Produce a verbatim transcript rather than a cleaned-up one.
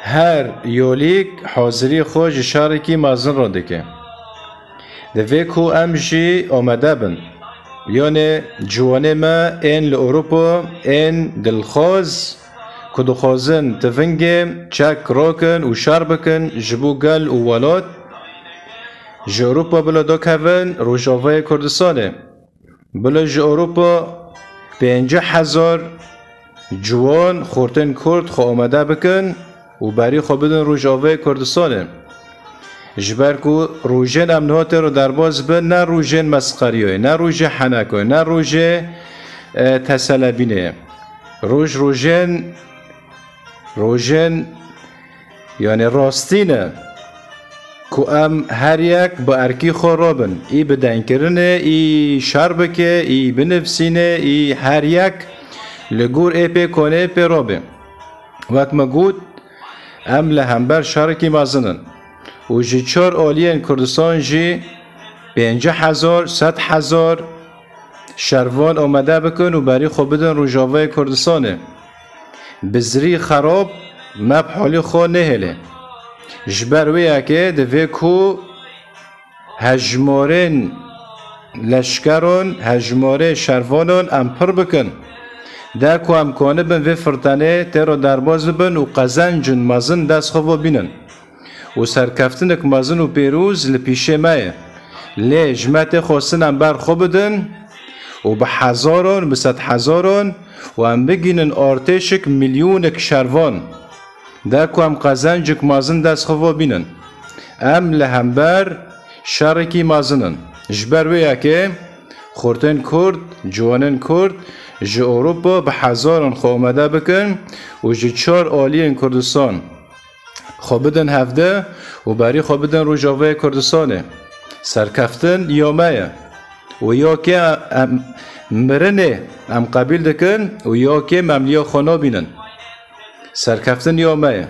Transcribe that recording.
Her yolîk hazirî xwe ji şarekî mezin re dike. Divê ku em jî amade bin. Yanê ciwanê me ên li Ewropa ên dilxwaz ku dixwazin tivingê çek rakin û şer bikin ji bo gel û welat, ji Ewropa bila dakevin Rojavayê Kurdistanê. Bila ji Ewropa pêncî hezar ciwan xortên Kurd xwe amade bikin û berî xwe bidin Rojavayê Kurdistanê. Ji ber ku rojên em niha tê re derbas bin, ne rojên mesqeriyê, ne rojê henekê, ne rojê, e, teselebînê. Roj rojên, rojên, yanî rastî ne ku em her yek bi erkî xwe rabin, î bi dengkirinê, î şer bike, î binivsîne, î her yek li gor ê pê konê pê rabe. Wek me got, em li hember şerekî mezin in û ji çar aliyên Kurdistan jî pêncî hezar, sed hezar şervan amade bikin û berî xwe bidin Rojavayê Kurdistanê. Bi zirî xerab me bi halê xwe nehêle. Ji ber wê yekê divê ku hejmarên leşkeran, hejmarê şervanan em pir bikin. De ku em kanibin vê firtenê tê re derbas bibin û qezencin mezin dest xwe ve bînin. Û serkeftinek mezin û pêroz li pîşê me ye. Lê ji me tê xwestin em ber xwe bidin û bi hezaran, bi sed hezaran û em bigînin artêşik milyonek şervan. De ku em qezencik mezin dest xwe ve bînin. Em li hember şerekî mezin in. Ji ber wê yekê xortên Kurd, ciwanên Kurd ji Ewropa bi hezaran xwe amade bikin û ji çar aliyên Kurdistan xwe bidin hevde û berî xwe bidin Rojavayê Kurdistanê. Serkeftin ya me ye. Û ya kê em mirinê em qebîl dikin û ya kê em liya xwe nabînin. Serkeftin ya me ye.